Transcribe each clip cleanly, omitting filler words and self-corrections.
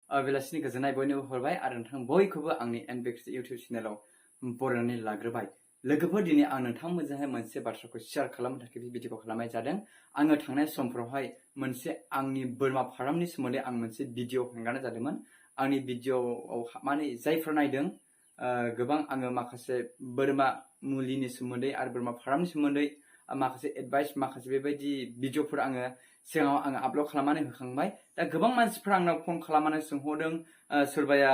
बेलासिनि गोजोननाय बयनोबो हरबाय आरो नोंथां बयखौबो आंनि एनबेक्स इउटिउब चेनेलाव बरायनानै लाग्रोबाय। लोगोफोर दिनै आं नोंथांमोनजोंहाय मोनसे बाथ्राखौ शेयार खालामनो थाखाय बे भिडिअखौ खालामनाय जादों। आङो थांनाय समफोरावहाय मोनसे आंनि बोरमा फार्मनि सोमोन्दै आं मोनसे भिडिअ हगारनाय जादोंमोन। आंनि भिडिअआव माने जायफोर नायदों गोबां आङो माखासे बोरमा मुलिनि सोमोन्दै आरो बोरमा फार्मनि सोमोन्दै माखासे एडभाइस माखासे बेबायदि भिडिअफोर आङो सिगाङाव आङो आपल'ड खालामनानै होखांबाय। दा गोबां मानसिफ्रा आंनाव फन खालामनानै सोंहरदों, सोरबाया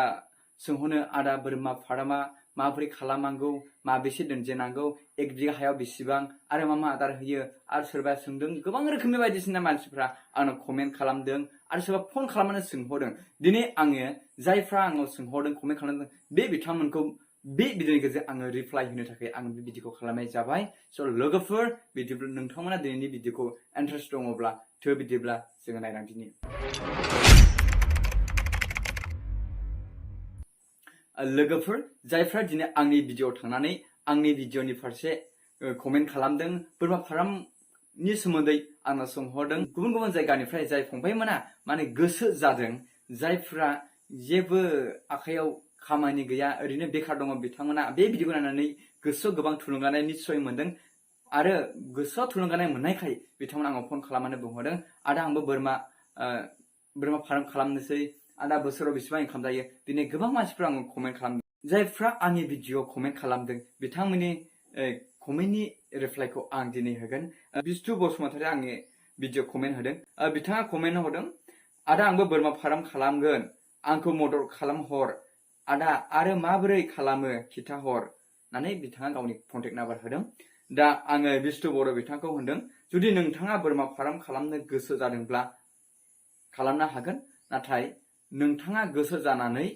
सोंहरनो आदा बोरमा फार्मा माबोरै खालामनांगौ, माबेसे दोनजेनांगौ, 1 बिघा हायाव बेसेबां आरो मा मा आदार होयो, आरो सोरबाया सोंदों गोबां रोखोमनि बायदिसिना मानसिफ्रा आंनाव कमेन्ट खालामदों आरो सोरबा फन खालामनानै सोंहरदों। दिनै आङो जायफ्रा आंनाव सोंहरदों कमेन्ट खालामदों बे बिथांमोनखौ बे भिडिअनि गेजेरजों आङो रिप्लाइ होनो थाखाय आं बे भिडिअखौ खालामनाय जाबाय। स' लोगोफोर बिदिब्ला नोंथांमोना दिनैनि भिडिअखौ इन्टारेस्ट दङब्ला बिदिब्ला जोङो नायलांदिनि। लोगोफोर जायफ्रा दिनै आंनि भिडिअआव थांनानै आंनि भिडिअनि फारसे कमेन्ट खालामदों, बोरमा फार्मनि सोमोन्दै आंनाव सोंहरदों, गुबुन गुबुन जायगानिफ्राय जाय फंबायमोना माने गोसो जादों, जायफ्रा जेबो आखायाव खामानि गैया ओरैनो बेकार दङ, बिथांमोना बे भिडिअखौ नायनानै गोसोआव गोबां थुलुंगानाय निस्सय मोनदों आरो गोसोआव थुलुंगानाय मोननायखाय बिथांमोना आंनाव फन खालामनानै बुंहरदों, आदा आंबो बोरमा फार्म खालामनोसै, आदा बोसोराव बेसेबां इनकाम जायो। दिनै गोबां मानसिफ्रा आंखौ कमेन्ट खालामदों। जायफ्रा आंनि भिडिअआव कमेन्ट खालामदों बिथांमोननि कमेन्टनि रिप्लाइखौ आं दिनै होगोन। बिस्टु बसुमतारिया आंनि भिडिअ कमेन्ट होदों। बिथाङा कमेन्ट हरदों, आदा आंबो बोरमा फार्म खालामगोन, आंखौ मदद खालामहर आदा, आरो माबोरै खालामो खिथाहर होननानै बिथाङा गावनि कन्टेक्ट नाम्बार होदों। दा आङो बिस्टु बर' बिथांखौ होनदों, जुदि नोंथाङा बोरमा फार्म खालामनो गोसो जादोंब्ला खालामनो हागोन, नाथाय नोंथाङा गोसो जानानै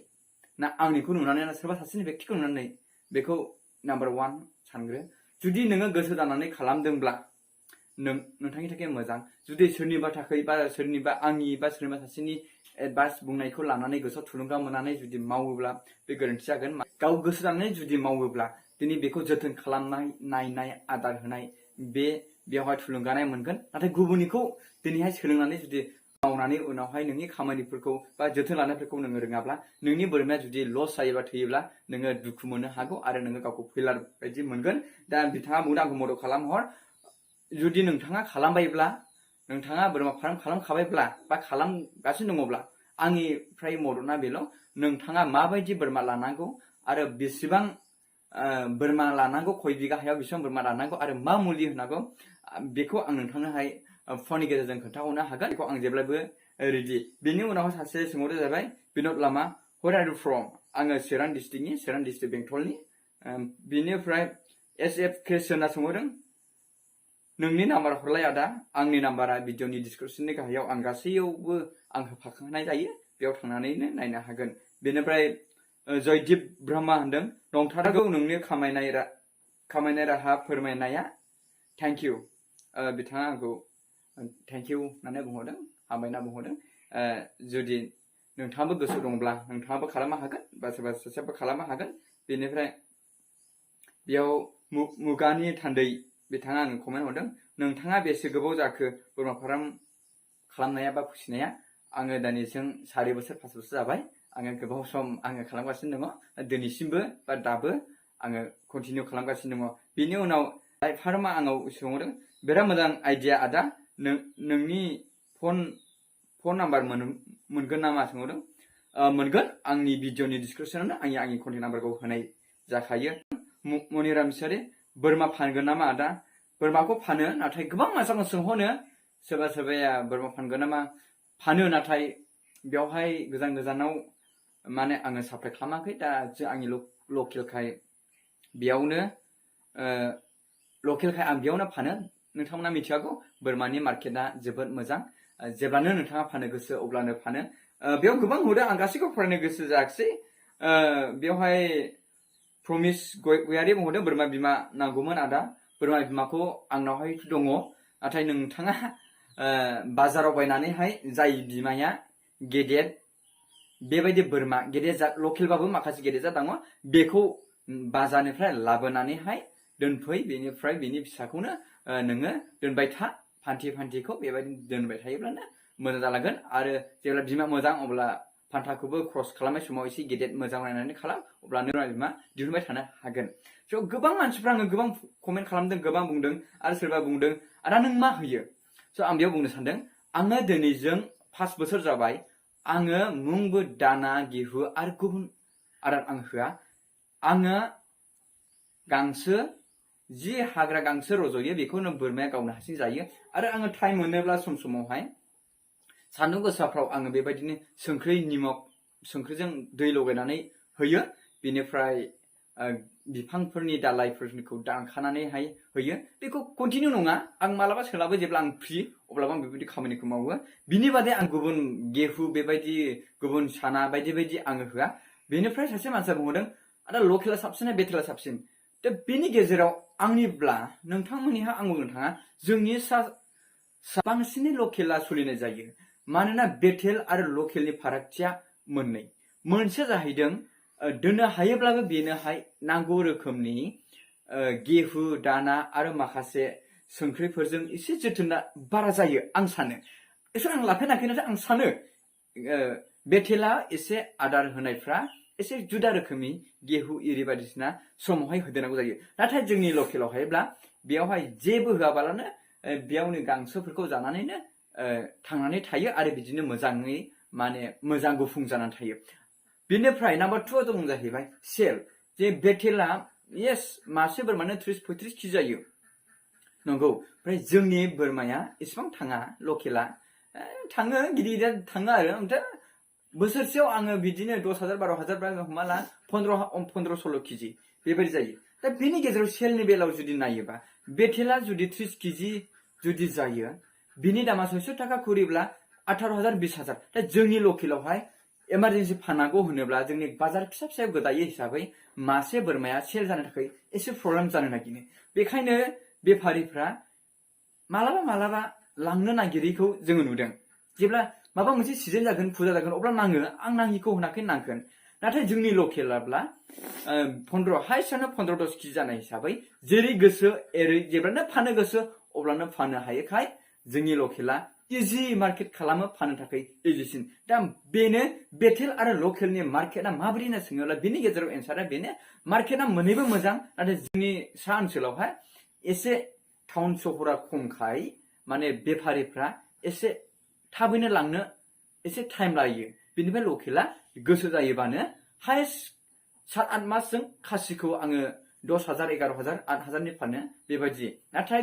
ना आंनिखौ नुनानै ना सोरबा सासेनि बेक्तिखौ नुनानै बेखौ नाम्बार 1 सानग्रो। जुदि नोङो गोसो जानानै खालामदोंब्ला नोंथांनि थाखाय मोजां। जुदि सोरनिबा थाखाय बा सोरनिबा आंनि बा सोरनिबा सासेनि एडभाइस बुंनायखौ लानानै गोसोआव थुलुंगा मोननानै जुदि मावोब्ला बे गोरोन्थि जागोन। गाव गोसो जानानै जुदि मावोब्ला दिनै बेखौ जोथोन खालामनाय, नायनाय, आदार होनाय बेवहाय थुलुंगानाय मोनगोन। नाथाय गुबुननिखौ दिनैहाय सोलोंनानै जुदि मावनानै उनावहाय नोंनि खामानिफोरखौ बा जोथोन लानायफोरखौ नोङो रोङाब्ला नोंनि बोरमाया जुदि लस जायोबा थैयोब्ला नोङो दुखु मोननो हागौ आरो नोङो गावखौ फेलार बायदि मोनगोन। दा बिथाङा बुंदों आंखौ मदद खालामहर। जुदि नोंथाङा खालामबायब्ला, नोंथाङा बोरमा फार्म खालामखाबायब्ला बा खालामगासिनो दङब्ला आंनिफ्राय मददना बेल', नोंथाङा माबायदि बोरमा लानांगौ आरो बेसेबां बोरमा लानांगौ, खय बिघा हायाव बेसेबां बोरमा लानांगौ आरो मा मुलि होनांगौ बेखौ आं नोंथांनोहाय फननि गेजेरजों खोन्थाहरनो हागोन। बेखौ आं जेब्लायबो रेडि। बेनि उनावहाय सासे सोंहरदो जाबाय, बिन'द लामा, व्हेर आर इउ फ्रम? आङो चिरां डिस्ट्रिक्ट बेंटलनि। बिनिफ्राय SF होनना सोंहरदों, नोंनि नाम्बार हरलाय आदा। आंनि नाम्बारा भिडिअनि डिसक्रिपसननि गाहायाव आं गासैयावबो आं होफाखानाय जायो, बेयाव थांनानैनो नायनो हागोन। बेनिफ्राय जयदीप ब्रह्मा होनदों, नंथारगौ नोंनि खामायनाय राहा फोरमायनाया, थेंक इउ। बिथाङा आंखौ थेंक इउ होननानै बुंहरदों, हामबायना बुंहरदों। जुदि नोंथाङाबो गोसो दंब्ला नोंथाङाबो खालामनो हागोन बा सोरबा सासेयाबो खालामनो हागोन। बेनिफ्राय बेयाव मुगानि थान्दै बिथाङा आंनो कमेन्ट हरदों, नोंथाङा बेसे गोबाव जाखो बोरमा फार्म खालामनाया बा फिसिनाया? आङो दिनैजों 4 बोसोर 5 बोसोर जाबाय। आङो गोबाव सम आङो खालामगासिनो दङ, दिनैसिमबो बा दाबो आङो कन्टिनिउ खालामगासिनो दङ। बेनि उनाव जाय फार्मा आंनाव सोंहरदों, बिराद मोजां आइडिया आदा, नोंनि फन नाम्बार मोनगोन नामा सोंहरदों। मोनगोन, आंनि भिडिअनि डिसक्रिपसनावनो आंनि कन्टेक्ट नाम्बारखौ होनाय जाखायो। मनिरा मिसारि, बोरमा फानगोन नामा आदा? बोरमाखौ फानो, नाथाय गोबां मानसिया सोंहरो, सोरबा सोरबाया बोरमा फानगोन नामा? फानो, नाथाय बेवहाय गोजानाव माने आङो साप्लाइ खालामाखै। दा आंनि लकेलखाय आं बेयावनो फानो। नोंथांमोना मिथिखागौ बोरमानि मार्केटआ जोबोद मोजां। जेब्लानो नोंथाङा फाननो गोसो अब्लानो फानो। बेयाव गोबां नुदों, आं गासैखौबो फरायनो गोसो जायाखिसै। बेवहाय प्रमिस गयारि बुंहरदों, बोरमा बिमा नांगौमोन आदा। बोरमा बिमाखौ आंनावहाय दङ, नाथाय नोंथाङा बाजाराव बायनानैहाय जाय बिमाया गेदेर बेबायदि बोरमा गेदेर जात लकेलबाबो माखासे गेदेर जात दङ, बेखौ बाजारनिफ्राय लाबोनानैहाय दोनफै। बेनिफ्राय बेनि फिसाखौनो नोङो दोनबाय था, फान्थिखौ बेबायदि दोनबाय थायोब्लानो मोजां जालांगोन। आरो जेब्ला बिमा मोजां अब्ला फान्थाखौबो क्रस खालामनाय समाव एसे गेदेर मोजां नायनानै खालाम अब्ला नों मा दिहुनबाय थानो हागोन स' गोबां मानसिफ्रा आङो गोबां कमेन्ट खालामदों गोबां बुंदों आरो सोरबा बुंदों आदा नों मा होयो स' आं बेयाव बुंनो सानदों आङो दिनैजों 5 बोसोर जाबाय आङो मुंबो दाना गेहु आरो गुबुन आदार आं होआ आङो गांसो जि हाग्रा गांसो रज'यो बेखौनो बोरमाया गावनो हारसिं जायो आरो आङो टाइम मोनोब्ला सम समावहाय सान्दुं गोसाफ्राव आङो बेबायदिनो संख्रि निमक संख्रिजों दै लगायनानै होयो बेनिफ्राय बिफांफोरनि दालाइफोरखौ दानखानानैहाय होयो बेखौ कन्टिनिउ नङा आं मालाबा सोलाबो जेब्ला आं फ्रि अब्लाबो आं बेबायदि खामानिखौ मावो बिनि बादै आं गुबुन गेहु बेबायदि गुबुन साना बायदि बायदि आङो होआ बेनिफ्राय सासे मानसिया बुंदों आदा लकेला साबसिन ना बेटेला साबसिन दा बेनि गेजेराव आंनिब्ला नोंथांमोननिहा आं बुंनो थाङा जोंनि बांसिनै लकेला सोलिनाय जायो मानोना बेटेल आरो लकेलनि फारागथिया मोननै मोनसे जाहैदों दोननो हायोब्लाबो बेनोहाय नांगौ रोखोमनि गेहु दाना आरो माखासे संख्रिफोरजों एसे जोथोना बारा जायो आं सानो एसे आं लाफेराखै नाथाय आं सानो बेटेला एसे आदार होनायफ्रा एसे जुदा रोखोमनि गेहु इरि बायदिसिना समावहाय होदेरनांगौ जायो नाथाय जोंनि लकेलावहायब्ला बेयावहाय जेबो होआबालानो बेयावनो गांसोफोरखौ जानानैनो थांनानै थायो आरो बिदिनो मोजाङै माने मोजां गुफुं जानानै थायो बेनिफ्राय नाम्बार 2 दं जाहैबाय सेल जे बेटेला येस मासे बोरमानो 30-35 केजि जायो नंगौ ओमफ्राय जोंनि बोरमाया एसेबां थाङा लकेला थाङो गिदिर थाङो आरो ओमफ्राय बोसोरसेयाव आङो बिदिनो 10,000-12,000 हमना ला 15-16 केजि बेबायदि जायो दा बेनि गेजेराव सेलनि बेलायाव जुदि नायोबा बेटेला जुदि 30 केजि जुदि जायो बिनि दामा 600 थाखा खरिब्ला 18,000-20,000 दा जोंनि लकेलावहाय इमारजेन्सि फाननांगौ होनोब्ला जोंनि बाजार फिसा फिसायाव गोदायो हिसाबै मासे बोरमाया सेल जानो थाखाय एसे प्रब्लेम जानो नागिरो बेखायनो बेफारिफ्रा मालाबा लांनो नागिरैखौ जोङो नुदों जेब्ला माबा मोनसे सिजन जागोन फुजा जागोन अब्ला नाङो आं नाङिखौ होनाखै नांगोन नाथाय जोंनि लकेलाब्ला 15 हाइस्टआनो 15-10 केजि जानाय हिसाबै जेरै गोसो एरै जेब्लानो फानो गोसो अब्लानो फाननो हायोखाय जोंनि लकेला इजि मार्केट खालामो फाननो थाखाय इजिसिन दा बेनो बेटेल आरो लकेलनि मार्केटआ माबोरै होनना सोङोब्ला बेनि गेजेराव एन्सारा बेनो मार्केटआ मोननैबो मोजां नाथाय जोंनि सा ओनसोलावहाय एसे टाउन सहरा खमखाय माने बेफारिफ्रा एसे थाबैनो लांनो एसे टाइम लायो बेनिफ्राय लकेला गोसो जायोबानो हाइस्ट 7-8 मासजों खासिखौ आङो 10,000 11,000 8,000 नि फानो बेबायदि नाथाय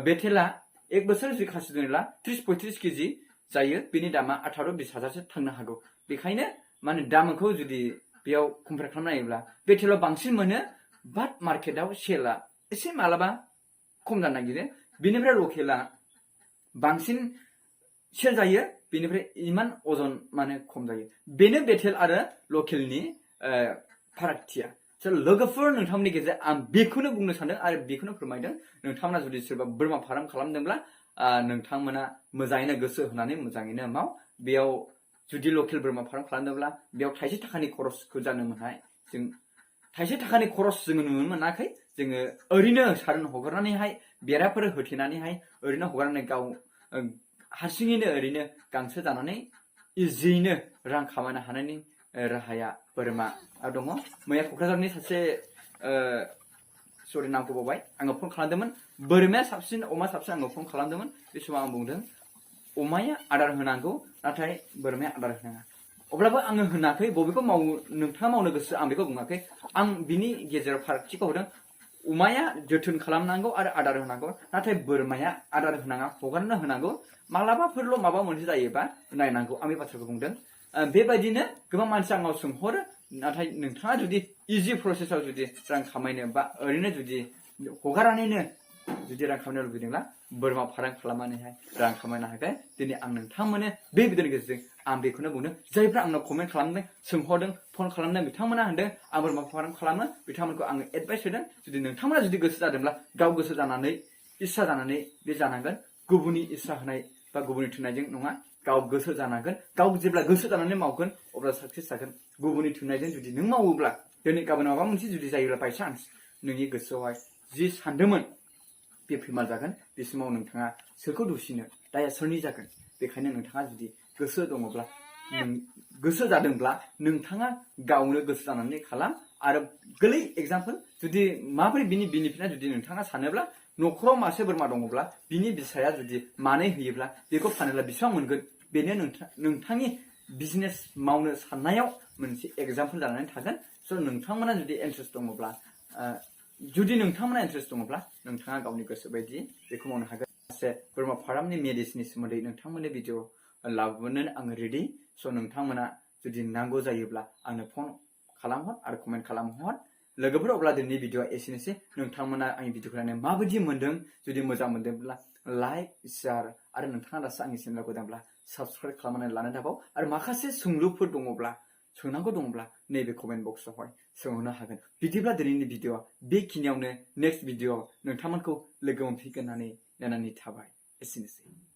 बेटेला 1 बोसोर जुदि खासि दोनोब्ला 30-35 केजि जायो बेनि दामा 18-20,000सो थांनो हागौ बेखायनो माने दामखौ जुदि बेयाव कम्पेयार खालामना नायोब्ला बेटेलाव बांसिन मोनो बाट मार्केटआव सेला एसे मालाबा खम जानो नागिरो बेनिफ्राय लकेला बांसिन सेल जायो बेनिफ्राय इमान अजन माने खम जायो बेनो बेटेल आरो लकेलनि फारागथिया लोगोफोर नोंथांमोननि गेजेराव आं बेखौनो बुंनो सानदों आरो बेखौनो फोरमायदों नोंथांमोना जुदि सोरबा बोरमा फार्म खालामदोंब्ला नोंथांमोना मोजाङैनो गोसो होनानै मोजाङैनो माव बेयाव जुदि लकेल बोरमा फार्म खालामदोंब्ला बेयाव थाइसे थाखानि खरसखौ जानो मोनहाय जों थाइसे थाखानि खरस जोङो नुनो मोनाखै जोङो ओरैनो सारोन हगारनानैहाय बेराफोर होथेनानैहाय ओरैनो हगारनानै गाव हारसिङैनो ओरैनो गांसो जानानै इजियैनो रां खामायनो हानायनि राहाया बोरमा दङ मैया क'क्राझारनि सासे सरि नामखौ बावबाय आङो फन खालामदोंमोन बोरमाया साबसिन अमा साबसिन आङो फन खालामदोंमोन बे समाव आं बुंदों अमाया आदार होनांगौ नाथाय बोरमाया आदार होनाङा अब्लाबो आङो होनाखै बबेखौ नोंथाङा मावनो गोसो आं बेखौ बुङाखै आं बिनि गेजेराव फारागथिखौ होदों अमाया जोथोन खालामनांगौ आरो आदार होनांगौ नाथाय बोरमाया आदार होनाङा हगारना होनांगौ मालाबाफोरल' माबा मोनसे जायोबा नायनांगौ आं बे बाथ्राखौ बुंदों बेबायदिनो गोबां मानसि आंनाव सोंहरो नाथाय नोंथाङा जुदि इजि प्रसेसआव जुदि रां खामायनो बा ओरैनो जुदि हगारनानैनो जुदि रां खामायनो लुबैदोंब्ला बोरमा फार्म खालामनानैहाय रां खामायनो हागोन दिनै आं नोंथांमोननो बे भिडिअनि गेजेरजों आं बेखौनो बुंदों जायफ्रा आंनाव कमेन्ट खालामदों सोंहरदों फन खालामदों बिथांमोना होनदों आं बोरमा फार्म खालामो बिथांमोनखौ आङो एडभाइस होदों जुदि नोंथांमोना जुदि गोसो जादोंब्ला गाव गोसो जानानै इस्सा जानानै बे जानांगोन गुबुननि इस्सा होनाय बा गुबुननि थिननायजों नङा गाव गोसो जानांगोन गाव जेब्ला गोसो जानानै मावगोन अब्ला साक्सेस जागोन गुबुननि थिननायजों जुदि नों मावोब्ला दिनै गाबोन माबा मोनसे जुदि जायोब्ला बायसान्स नोंनि गोसोआवहाय जि सानदोंमोन बे फेमार जागोन बे समाव नोंथाङा सोरखौ दुसिनो दाया सोरनि जागोन बेखायनो नोंथाङा जुदि गोसो दङब्ला गोसो जादोंब्ला नोंथाङा गावनो गोसो जानानै खालाम आरो गोरलै एग्जाम्पल जुदि माबोरै बिनि बेनिफिटआ जुदि नोंथाङा सानोब्ला न'खराव मासे बोरमा दङब्ला बिनि बिसाया जुदि मानै होयोब्ला बेखौ फानोब्ला बेसेबां मोनगोन बेनो नोंथांनि बिजनेस मावनो साननायाव मोनसे एग्जाम्पल जानानै थागोन स' नोंथांमोना जुदि इन्ट्रेस्ट दङब्ला नोंथाङा गावनि गोसो बायदि बेखौ मावनो हागोन माखासे बोरमा फार्मनि मेडिसिननि सोमोन्दै नोंथांमोननि भिडिअ लाबोनो आङो रेडि स' नोंथांमोना जुदि नांगौ जायोब्ला आंनो फन खालामहर आरो कमेन्ट खालामहर लोगोफोर अब्ला दिनैनि भिडिअआ एसेनोसै नोंथांमोना आंनि भिडिअखौ नायनानै माबायदि मोन्दों जुदि मोजां मोनदोंब्ला लाइक शेयार आरो नोंथाङा दासो आंनि चेनेलखौ गोदानब्ला साबस्क्राइब खालामनानै लानो दाबाव आरो माखासे सोंलुफोर दङब्ला सोंनांगौ दङब्ला नैबे कमेन्ट बक्सआवहाय सोंहरनो हागोन बिदिब्ला दिनैनि भिडिअआ बेखिनियावनो नेक्स्ट भिडिअआव नोंथांमोनखौ लोगो मोनफिनगोन होननानै नेनानै थाबाय एसेनोसै